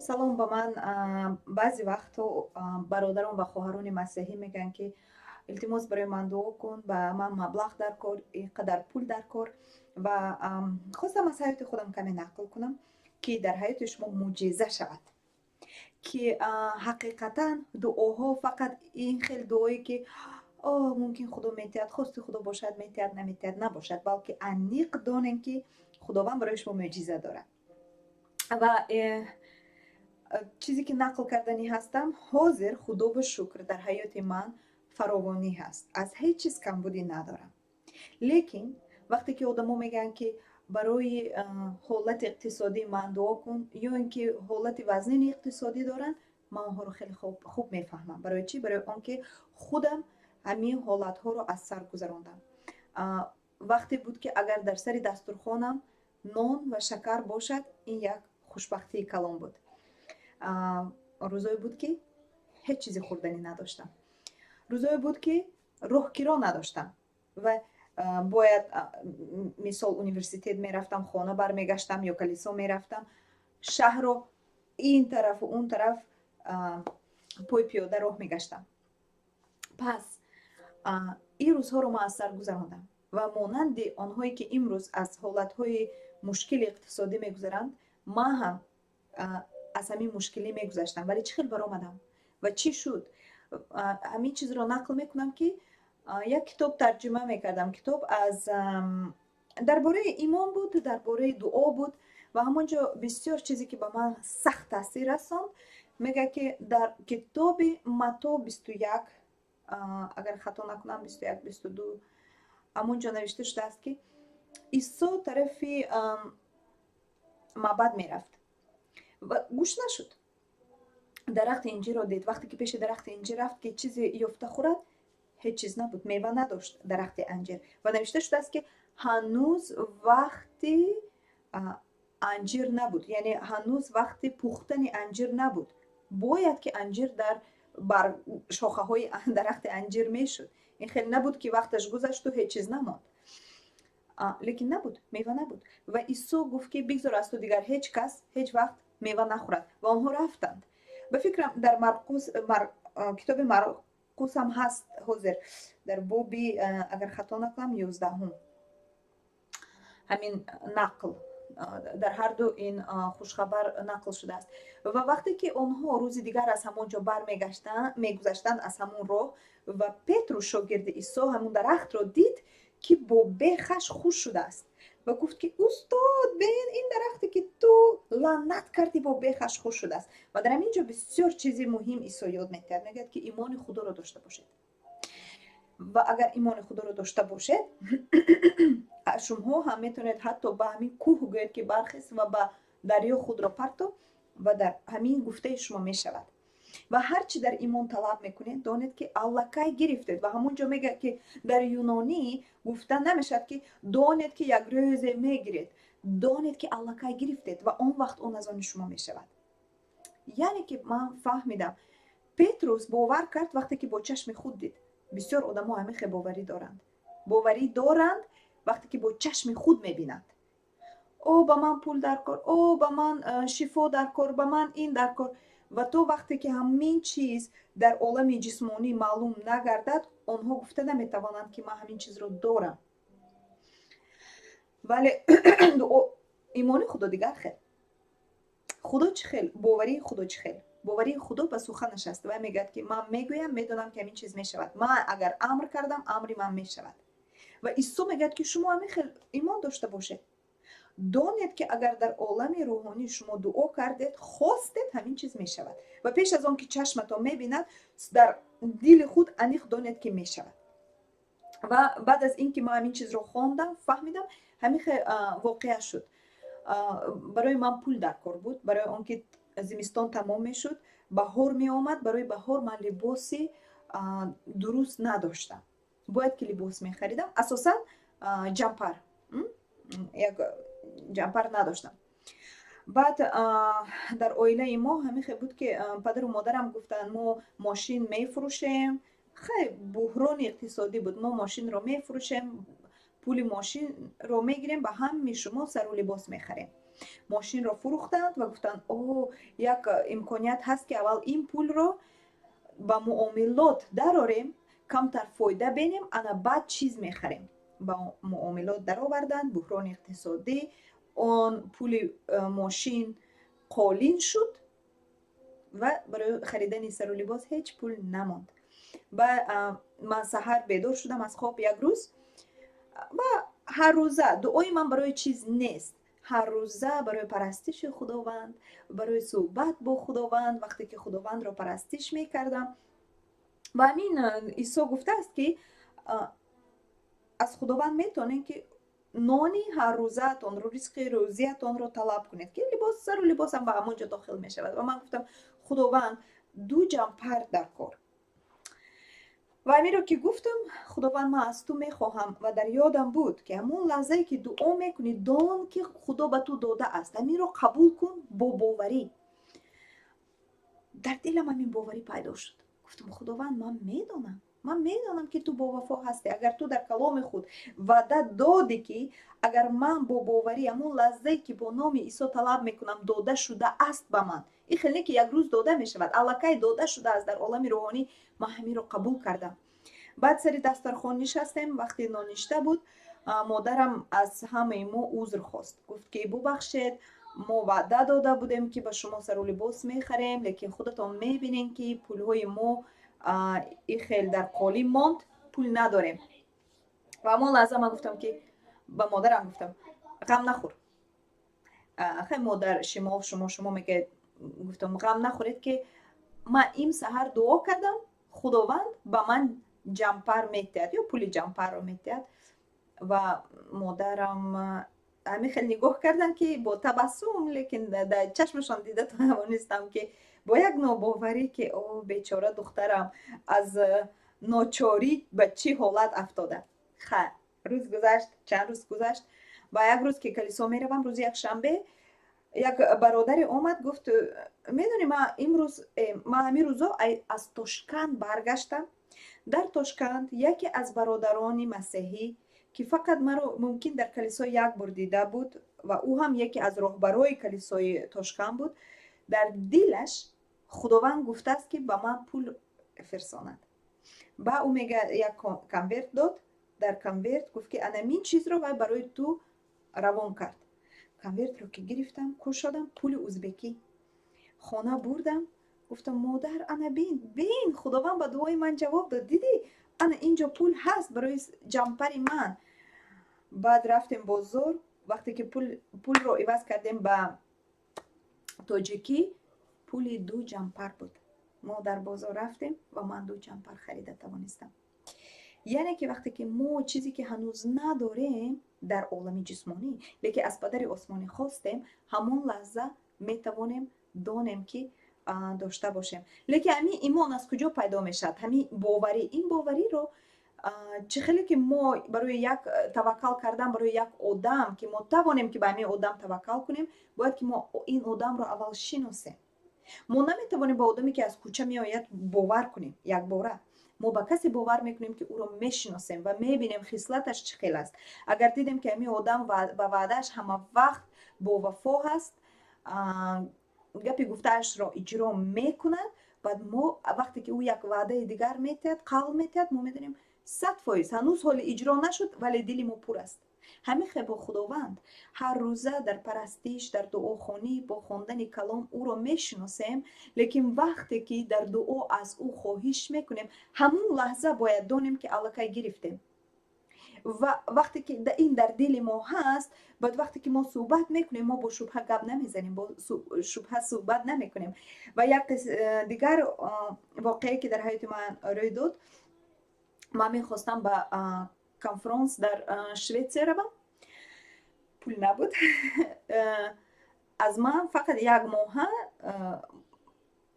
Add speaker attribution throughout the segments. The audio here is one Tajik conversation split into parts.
Speaker 1: Салом. Ба ман баъзе вақтҳо бародарон ва хоҳарони масеҳӣ мегӯянд, ки илтимос, барои ман дуо кун, ба ман маблағ дар кор, ин қадар пул дар кор. Ва хостам аз ҳаёти худам каме нақл кунам, ки дар ҳаёти шумо мӯъҷиза шавад, ки ҳақиқатан дуоҳо фақат ин хел дуое, ки о мумкин Худо метиҳад, хости Худо бошад, метиҳад, наметиҳад, набошад, балки аниқ донем, ки Худованд барои шумо мӯъҷиза дорад. Ва чизе ки нақл карданӣ ҳастам, ҳозир, Худо шукр, дар ҳаёти ман фаровонӣ ҳаст, аз ҳеҷ чиз камбудӣ надорам. Лекин вақте ки одамо мегӯянд, ки барои ҳолати иқтисодии ман дуо кун ё ин ки ҳолати вазнини иқтисодӣ доранд, ман онҳоро хеле хуб мефаҳмам. Барои чӣ? Барои он ки худам ҳамин ҳолатҳоро аз сар гузарондам. Вақте буд, ки агар дар сари дастурхонам нон ва шакар бошад, ин як хушбахтии калон буд. Рӯзое буд, ки ҳеҷ чизи хӯрданӣ надоштам, рӯзое буд, ки роҳкиро надоштам ва бояд, мисол, университет мерафтам, хона бармегаштам ё калисо мерафтам, шаҳрро ин тарафу он тараф пой пиёда роҳ мегаштам. Пас ин рӯзҳоро ман аз сар гузарондам ва монанди онҳое, ки имрӯз аз ҳолатҳои мушкили иқтисодӣ мегузаранд, ман ҳам аз ҳамин мушкилӣ мегузаштам. Вале чӣ хел баромадам ва чӣ шуд, ҳамин чизро нақл мекунам, ки як китоб тарҷума мекардам. Китоб аз дар бораи имон буд, дар бораи дуо буд. Ва ҳамон ҷо бисёр чизе, ки ба ман сахт таъсир расонд, мегӯяд, ки дар китоби Матто 21, агар хато накунам, 21, 22, ҳамон ҷо навишта шудааст, ки Исо тарафи маъбад мерафт ва гушна шуд, дарахти инҷирро дид. Вақте ки пеши дарахти инҷир рафт, ки чизе ёфта хӯрад, ҳеҷ чиз набуд, мева надошт дарахти анҷир. Ва навишта шудааст, ки ҳанӯз вақти анҷир набуд, яъне ҳанӯз вақти пухтани анҷир набуд. Бояд ки анҷир дар бар шохаҳои дарахти анҷир мешуд. Ин хеле набуд, ки вақташ гузашту ҳеҷ чиз намонд, лекин набуд, мева набуд. Ва Исо гуфт, ки бигзор аз ту дигар ҳеҷ кас ҳеҷ вақт мева нахӯрад. Ва онҳо рафтанд. Ба фикрам, дар Марқус, китоби Марқус ҳам ҳаст ҳозир, дар боби, агар хато накунам, 11-ум ҳамин нақл. Дар ҳарду ин хушхабар нақл шудааст. Ва вақте ки онҳо рӯзи дигар аз ҳамон ҷо бармегаштанд, мегузаштанд аз ҳамон роҳ, ва Петру, шогирди Исо, ҳамон дарахтро дид, ки бо бехаш хушк шудааст, ва гуфт, ки устод, бин, ин дарахте, ки ту лаънат кардӣ, бо бехаш хушк шудааст. Ва дар ҳамин ҷо бисёр чизи муҳим Исо ёд метиҳад. Мегӯяд, ки имони Худоро дошта бошед. Ва агар имони Худоро дошта бошед, шумоҳо ҳам метавонед ҳатто ба ҳамин кӯҳ гӯед, ки бархез ва ба дарё худро парто, ва дар ҳамин гуфтаи шумо мешавад. Ва ҳар чӣ дар имон талаб мекунед, донед, ки аллакай гирифтед. Ва ҳамон ҷо мегӯяд, ки дар юнонӣ гуфта намешавад, ки донед, ки як рӯзе мегиред, донед, ки аллакай гирифтед ва он вақт он аз они шумо мешавад. Яъне ки ман фаҳмидам, Петрус бовар кард, вақте ки бо чашми худ дид. Бисёр одамо ҳамин хел боварӣ доранд, боварӣ доранд, вақте ки бо чашми худ мебинанд. О, ба ман пул дар кор, о, ба ман шифо дар кор, ба ман ин дар кор. Ва то вақте ки ҳамин чиз дар олами ҷисмонӣ маълум нагардад, онҳо гуфта наметавонанд, ки ман ҳамин чизро дорам. Вале имони Худо дигар хел. Худо чӣ хел? Боварии Худо чӣ хел? Боварии Худо ба суханаш аст ва мегӯяд, ки ман мегӯям, медонам, ки ҳамин чиз мешавад. Ман агар амр кардам, амри ман мешавад. Ва Исо мегӯяд, ки шумо ҳамин хел имон дошта бошед. Донед, ки агар дар олами рӯҳонӣ шумо дуо кардед, хостед, ҳамин чиз мешавад. Ва пеш аз он ки чашматон мебинад, дар дили худ аниқ донед, ки мешавад. Ва баъд аз ин ки ман ҳамин чизро хондам, фаҳмидам, ҳамин хел воқеа шуд. Барои ман пул дар кор буд, барои он ки зимистон тамом мешуд, баҳор меомад. Барои баҳор ман либоси дуруст надоштам, бояд ки либос мехаридам, асосан ҷампар, як ҷампар надоштам. Баъд дар оилаи мо ҳамин хел буд, ки падару модарам гуфтанд: мо мошин мефурӯшем. Хай, буҳрони иқтисодӣ буд. Мо мошинро мефурӯшем, пули мошинро мегирем, ба ҳамаи шумо сару либос мехарем. Мошинро фурӯхтанд ва гуфтанд: «О, як имконият ҳаст, ки аввал ин пулро ба муомилот дарорем, камтар фоида бинем, ана баъд чиз мехарем». Ба муомилот дароварданд. Буҳрони иқтисодӣ, он пули мошин қолин шуд ва барои харидани сару либос ҳеҷ пул намонд. Ба ман саҳар бедор шудам аз хоб як рӯз ва ҳаррӯза дуои ман барои чиз нест, ҳаррӯза барои парастиши Худованд, барои суҳбат бо Худованд. Вақте ки Худовандро парастиш мекардам ва ҳамин Исо гуфтааст, ки аз Худованд метавонем, ки нони ҳаррӯзаатонро, ризқи рӯзиятонро талаб кунед, ки либос, сару либосам ба ҳамон ҷо дохил мешавад. Ва ман гуфтам: «Худованд, ду ҷампар дар кор». Ва ҳаминро ки гуфтам: «Худованд, ман аз ту мехоҳам». Ва дар ёдам буд, ки ҳамон лаҳзае ки дуо мекунӣ, дон, ки Худо ба ту додааст, ҳаминро қабул кун бо боварӣ. Дар дилам ҳамин боварӣ пайдо шуд. Гуфтам: «Худованд, ман медонам, ман медонам, ки ту бовафо ҳастӣ. Агар ту дар каломи худ ваъда додӣ, ки агар ман бо боварӣ ҳамон лаҳзае ки бо номи Исо талаб мекунам, дода шудааст ба ман». Ин хеле ки як рӯз дода мешавад, аллакай дода шудааст дар олами рӯҳонӣ. Ман ҳаминро қабул кардам. Баъд сари дастархон нишастем. Вақте ноништа буд, модарам аз ҳамаи мо узр хост, гуфт, ки бубахшед, мо ваъда дода будем, ки ба шумо сару либос мехарем, лекин худатон мебинем, ки пулҳои мо и хел дар қолӣ монд, пул надорем. Ва ҳамон лаҳза ман гуфтам, ки ба модарам гуфтам: «Ғам нахӯр». Хай, модар, шимо шумо мегӯед. Гуфтам: «Ғам нахӯред, ки ман им саҳар дуо кардам, Худованд ба ман ҷампар метиҳад ё пули ҷампарро метиҳад». Ва модарам ҳамин хел нигоҳ карданд, ки бо табассум, лекин дар чашмашон дида тавонистам, ки бо як нобоварӣ, ки о, бечора духтарам аз ночорӣ ба чӣ ҳолат афтода. Ха, рӯз гузашт, чанд рӯз гузашт ва як рӯз ки калисо меравам, рӯзи якшанбе, як бародаре омад, гуфт: «Медонӣ, ман имрӯз, ман ҳамин рӯзо аз Тошканд баргаштам. Дар Тошканд яке аз бародарони масеҳӣ, ки фақат маро мумкин дар калисо як бор дида буд ва ӯ ҳам яке аз роҳбарои калисои Тошканд буд, дар дилаш Худованд гуфтааст, ки ба ман пул фирсонад». Ба ӯ мега, як конверт дод. Дар конверт гуфт, ки анамин чизро вай барои ту равон кард. Конвертро ки гирифтам, кушодам, пули узбекӣ. Хона бурдам, гуфтам: «Модар, ана бин, бин, Худованд ба дуои ман ҷавоб дод. Дидӣ, ана инҷо пул ҳаст барои ҷампари ман». Баъд рафтем бозор. Вақте ки пулро иваз кардем ба тоҷикӣ, пули ду ҷампар буд. Мо дар бозор рафтем ва ман ду ҷампар харида тавонистам. Яъне ки вақте ки мо чизе ки ҳанӯз надорем дар олами ҷисмонӣ, лекин аз Падари осмонӣ хостем, ҳамон лаҳза метавонем донем, ки дошта бошем. Лекин ҳамин имон аз куҷо пайдо мешавад, ҳамин боварӣ? Ин бовариро чӣ хеле ки мо барои як таваккал кардан барои як одам, ки мо тавонем, ки ба ҳамин одам таваккал кунем, бояд ки мо ин одамро аввал шиносем. Мо наметавонем ба одаме, ки аз кӯча меояд, бовар кунем якбора. Мо ба касе бовар мекунем, ки ӯро мешиносем ва мебинем, хислаташ чӣ хел аст. Агар дидем, ки ҳамин одам ба ваъдааш ҳама вақт бовафо ҳаст, гапи гуфтаашро иҷро мекунад, баъд мо вақте ки ӯ як ваъдаи дигар метиҳад, қавл метиҳад, мо медонем 100%, ҳанӯз ҳоли иҷро нашуд, вале дили мо пур аст. Ҳамин хел бо Худованд ҳар рӯза дар парастиш, дар дуохонӣ, бо хондани калом ӯро мешиносем. Лекин вақте ки дар дуо аз ӯ хоҳиш мекунем, ҳамун лаҳза бояд донем, ки аллакай гирифтем. Ва вақте ки ин дар дили мо ҳаст, баъд вақте ки мо суҳбат мекунем, мо бо шубҳа гап намезанем, бо шубҳа суҳбат намекунем. Ва як дигар воқеае, ки дар ҳаёти ман рӯй дод: ман мехостам ба конфронс дар Шветсия равам, пул набуд. Аз ман фақат як моҳа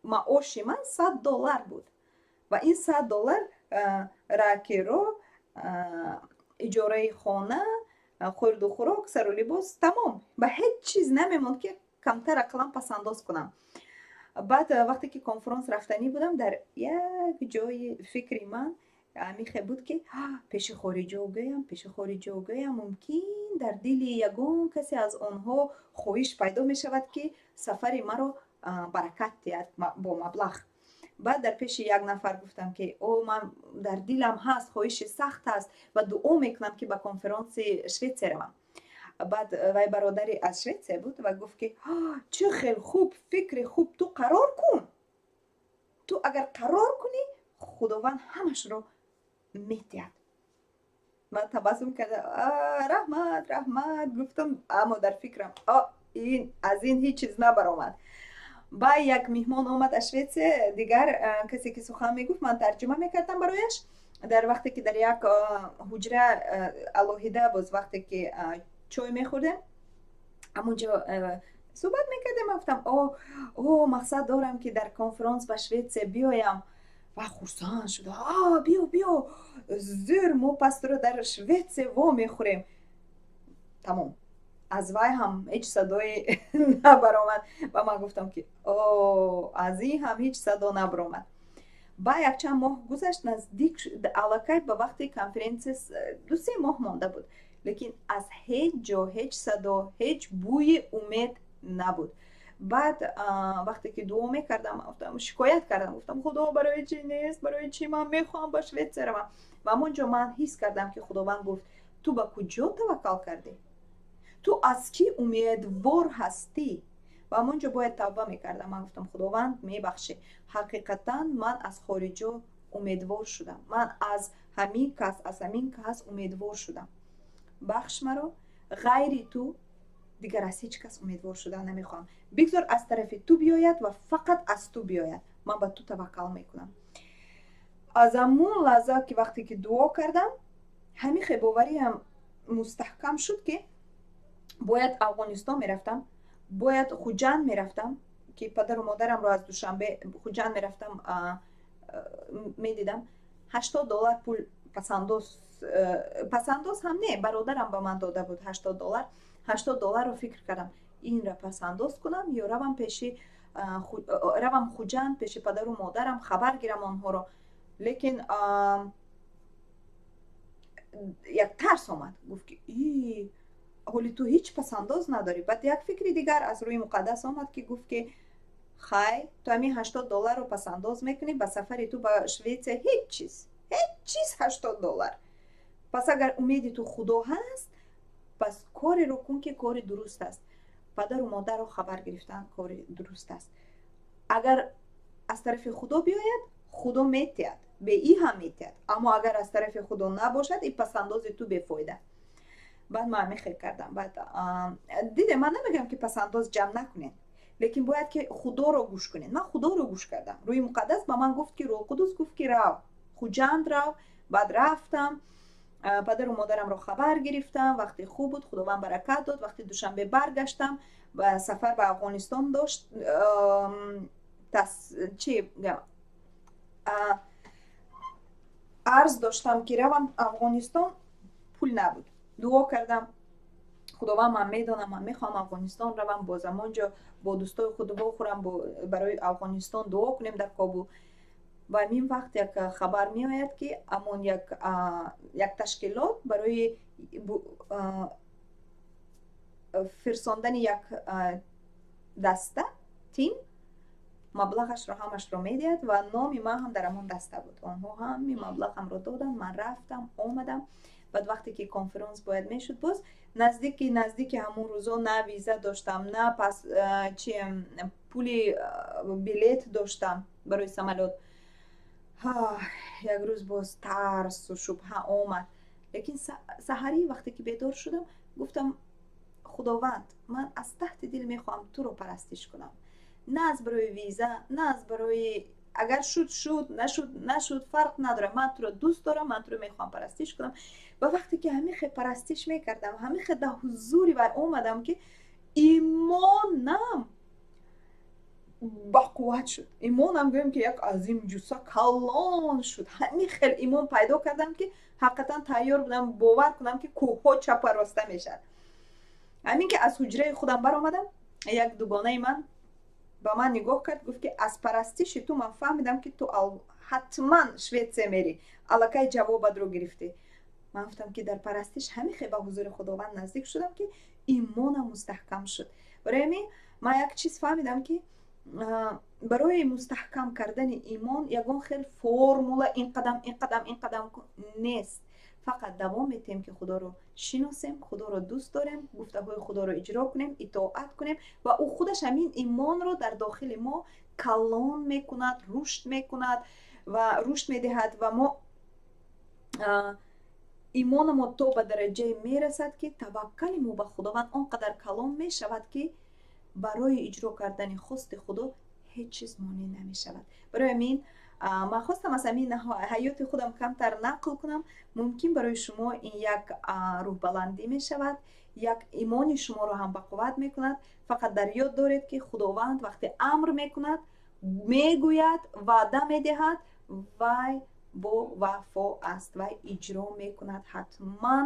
Speaker 1: маоши ман 100 доллар буд ва ин 100 доллар ракиро, иҷораи хона, хӯрду хӯрок, сару либос, тамом, ба ҳеҷ чиз намемонд, ки камтар ақаллан пасандоз кунам. Баъд вақте ки конфронс рафтанӣ будам, дар як ҷои фикри ман Ҳамихе буд, ки пеши хориҷо гӯям, пеши хориҷо гӯям, мумкин дар дили ягон касе аз онҳо хоҳиш пайдо мешавад, ки сафари маро баракат диҳад бо маблағ. Баъд дар пеши як нафар гуфтам, ки о, ман дар дилам ҳаст, хоҳиши сахт аст ва дуо мекунам, ки ба конференси Шветсия равам. Баъд вай бародари аз Шветсия буд ва гуфт, ки чӣ хел хуб, фикри хуб, ту қарор кун, ту агар қарор кунӣ, Худованд ҳамашро метиҳад. Ман табассум кардам, раҳмат, раҳмат гуфтам, аммо дар фикрам ин аз ин ҳеҷ чиз набаромад. Ба як меҳмон омад аз Шветсия, дигар касе ки сухан мегуфт, ман тарҷума мекардам барояш. Дар вақте ки дар як ҳуҷра алоҳида боз вақте ки чой мехӯрдем, ҳамунҷо суҳбат мекардем, ман гуфтам: О, мақсад дорам, ки дар конференс ба Шветсия биёям». Ва хурсанд шуд: «Биё, биё, зӯр, мо пас туро дар Шветсия во мехӯрем». Тамом, аз вай ҳам ҳеҷ садое набаромад ва ман гуфтам, ки о, аз ин ҳам ҳеҷ садо набаромад. Ба якчанд моҳ гузашт, наздик аллакай ба вақти конференсия 2-3 моҳ монда буд, лекин аз ҳеҷ ҷо ҳеҷ садо, ҳеҷ бӯи умед набуд. Баъд вақте ки дуо мекардам, гуфтам, шикоят кардам, гуфтам: «Худо, барои чӣ нест? Барои чӣ? Ман мехоҳам ба Шветсия равам». Ва ҳамон ҷо ман ҳис кардам, ки Худованд гуфт: «Ту ба куҷо таваккал кардӣ? Ту аз кӣ умедвор ҳастӣ?» Ва ҳамон ҷо бояд тавба мекардам. Ман гуфтам: «Худованд, мебахшӣ, ҳақиқатан ман аз хориҷо умедвор шудам, ман аз ҳамин кас, аз ҳамин кас умедвор шудам, бахш маро, ғайри ту дигар аз ҳеҷ кас умедвор шудан намехоҳам. Бигзор аз тарафи ту биёяд ва фақат аз ту биёяд, ман ба ту таваккал мекунам». Аз ҳамун лаҳза ки вақте ки дуо кардам, ҳамин хебовариам мустаҳкам шуд, ки бояд Афғонистон мерафтам, бояд Хуҷанд мерафтам, ки падару модарамро аз Душанбе Хуҷанд мерафтам, медидам. 80 доллар пул пасандоз, пасандоз ҳам не, бародарам ба ман дода буд 80 доллар. 80 долларро фикр кардам: инра пасандоз кунам ё равам пеши, равам Хуҷанд, пеши падару модарам, хабар гирам онҳоро? Лекин як тарс омад, гуфт, ки и ҳоли ту ҳеҷ пасандоз надорӣ. Баъд як фикри дигар аз рӯи муқаддас омад, ки гуфт, ки хай, ту ҳамин 80 долларро пасандоз мекунӣ, ба сафари ту ба Шветсия ҳеҷ чиз, ҳеҷ чиз 80 доллар. Пас агар умеди ту Худо ҳаст, пас кореро кун, ки кори дуруст аст. Падару модарро хабар гирифтан кори дуруст аст. Агар аз тарафи Худо биёяд, Худо метиҳад, бе и ҳам метиҳад, аммо агар аз тарафи Худо набошад, и пасандози ту бефоида. Баъд ман ҳамин хел кардам. Баъд дидем, ман намегӯям, ки пасандоз ҷамъ накунед, лекин бояд ки Худоро гӯш кунед. Ман Худоро гӯш кардам. Рӯҳи муқаддас ба ман гуфт, ки Рӯҳулқудус гуфт, ки рав Хуҷанд, рав. Баъд рафтам, падару модарамро хабар гирифтам. Вақте хуб буд, Худованд баракат дод. Вақте Душанбе баргаштам, ба сафар ба Афғонистон дошт, чи арз доштам, ки равам Афғонистон, пул набуд. Дуо кардам: «Худованд, ман медонам, ман мехоҳам Афғонистон равам, боз ҳамонҷо бо дӯстои худ вохӯрам, барои Афғонистон дуо кунем дар Кобул». Ва ҳамин вақт як хабар меояд, ки ҳамон як ташкилот барои фирсондани як даста, тим, маблағашро ҳамашро медиҳад ва номи ман ҳам дар ҳамон даста буд. Онҳо ҳами маблағамро доданд, ман рафтам, омадам. Баъд вақте ки конференс бояд мешуд, боз наздики ҳамон рӯзо на виза доштам, на пас чи пули билет доштам барои самолёт. Як рӯз боз тарсу шубҳа омад, лекин саҳарӣ вақте ки бедор шудам, гуфтам: «Худованд, ман аз таҳти дил мехоҳам туро парастиш кунам, на аз барои виза, на аз барои, агар шуд шуд, нашуд нашуд, фарқ надорад, ман туро дӯст дорам, ман туро мехоҳам парастиш кунам». Ва вақте ки ҳамин хел парастиш мекардам, ҳамин хел дар ҳузури вай омадам, ки имонам бақувват шуд. Имонам гӯем, ки як азим ҷусса калон шуд. Ҳамин хел имон пайдо кардам, ки ҳақиқатан тайёр будам бовар кунам, ки кӯҳҳо чапа роста мешавад. Ҳамин ки аз ҳуҷраи худам баромадам, як дугонаи ман Ба ман нигоҳ кард, гуфт, ки аз парастиши ту ман фаҳмидам, ки ту ҳатман Шветсия мерӣ, аллакай ҷавобатро гирифтӣ. Ман гуфтам, ки дар парастиш ҳамин хел ба ҳузури Худованд наздик шудам, ки имонам мустаҳкам шуд. Барои ҳамин ман як чиз фаҳмидам, ки барои мустаҳкам кардани имон ягон хел формула, ин қадам, ин қадам, ин қадам нест. Фақат давом метиҳем, ки Худоро шиносем, Худоро дӯст дорем, гуфтаҳои Худоро иҷро кунем, итоат кунем ва ӯ худаш ҳамин имонро дар дохили мо калон мекунад, рушд мекунад ва рушд медиҳад ва мо имонамо то ба дараҷае мерасад, ки таваккали мо ба Худованд он қадар калон мешавад, ки барои иҷро кардани хости Худо ҳеҷ чиз монеъ намешавад. Барои ҳамин ман хостам аз ҳамин ҳаёти худам камтар нақл кунам. Мумкин, барои шумо ин як рӯҳбаландӣ мешавад, як имони шуморо ҳам бақувват мекунад. Фақат дар ёд доред, ки Худованд вақте амр мекунад, мегӯяд, ваъда медиҳад, вай бо вафо аст, вай иҷро мекунад ҳатман,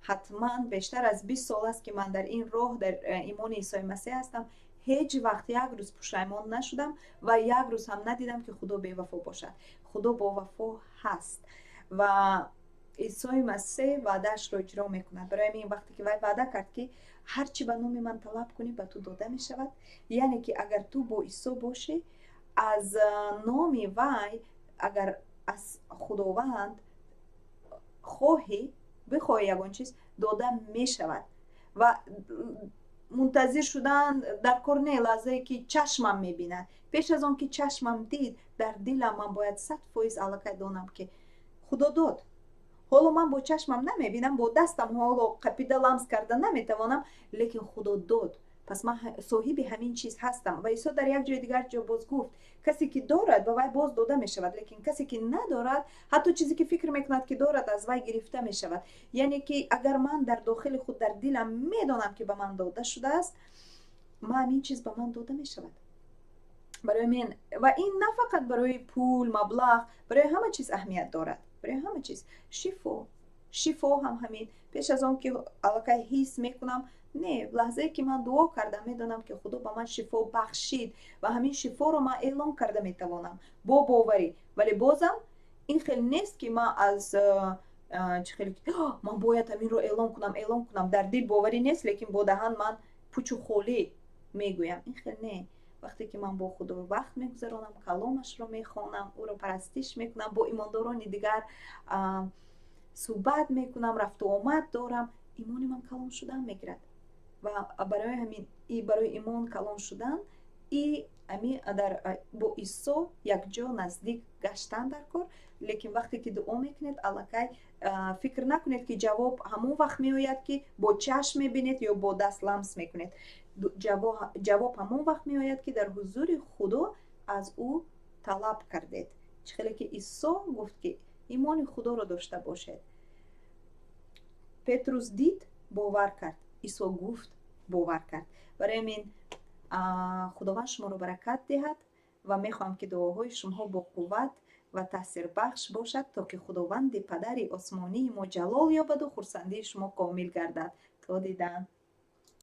Speaker 1: ҳатман. Бештар аз 20 сол аст, ки ман дар ин роҳ, дар имони Исои Масеҳ ҳастам. Ҳеҷ вақт як рӯз пушаймон нашудам ва як рӯз ҳам надидам, ки Худо бевафо бошад. Худо бовафо ҳаст ва Исои Масеҳ ваъдаашро иҷро мекунад. Барои ҳамин вақте ки вай ваъда кард, ки ҳар чӣ ба номи ман талаб кунӣ, ба ту дода мешавад, яъне ки агар ту бо Исо бошӣ, аз номи вай агар аз Худованд хоҳӣ, бихоҳӣ ягон чиз, дода мешавад ва мунтазир шудан дар кор не, лаҳзае ки чашмам мебинад. Пеш аз он ки чашмам дид, дар дилам ман бояд 100% аллакай донам, ки Худо дод. Ҳоло ман бо чашмам намебинам, бо дастам ҳоло қапида ламс карда наметавонам, лекин Худо дод, пас ман соҳиби ҳамин чиз ҳастам. Ва Исо дар як ҷои дигар ҷо боз гуфт: касе ки дорад, ба вай боз дода мешавад, лекин касе ки надорад, ҳатто чизе ки фикр мекунад, ки дорад, аз вай гирифта мешавад. Яъне ки агар ман дар дохили худ, дар дилам медонам, ки ба ман дода шудааст, ман ҳамин чиз ба ман дода мешавад. Барои мен ва ин на фақат барои пул, маблағ, барои ҳама чиз аҳамият дорад, барои ҳама чиз. Шифо ҳам ҳамин. Пеш аз он ки аллакай ҳис мекунам, не, лаҳзае ки ман дуо кардам, медонам, ки Худо ба ман шифо бахшид ва ҳамин шифоро ман эълон карда метавонам бо боварӣ. Вале бозам ин хел нест, ки ман аз чӣ хеле ман бояд ҳаминро эълон кунам, эълон кунам. Дар дил боварӣ нест, лекин бо даҳан ман пучу холӣ мегӯям. Ин хел не. Вақте ки ман бо Худо вақт мегузаронам, каломашро мехонам, ӯро парастиш мекунам, бо имондорони дигар суҳбат мекунам, рафту омад дорам, имони ман калон шудан мегирад. Ва барои ҳамин и барои имон калон шудан и ами дар бо Исо якҷо наздик гаштан дар кор. Лекин вақте ки дуо мекунед, аллакай фикр накунед, ки ҷавоб ҳамон вақт меояд, ки бо чашм мебинед ё бо даст ламс мекунед. Ҷавоб ҳамон вақт меояд, ки дар ҳузури Худо аз ӯ талаб кардед. Чӣ хеле ки Исо гуфт, ки имони Худоро дошта бошед. Петрус дид, бовар кард, Исо гуфт, бовар кард. Барои ҳамин Худованд шуморо баракат диҳад ва мехоҳам, ки дуоҳои шумоҳо бо қувват ва таъсирбахш бошад, то ки Худованди Падари осмонии мо ҷалол ёбаду хурсандии шумо комил гардад. То дидан.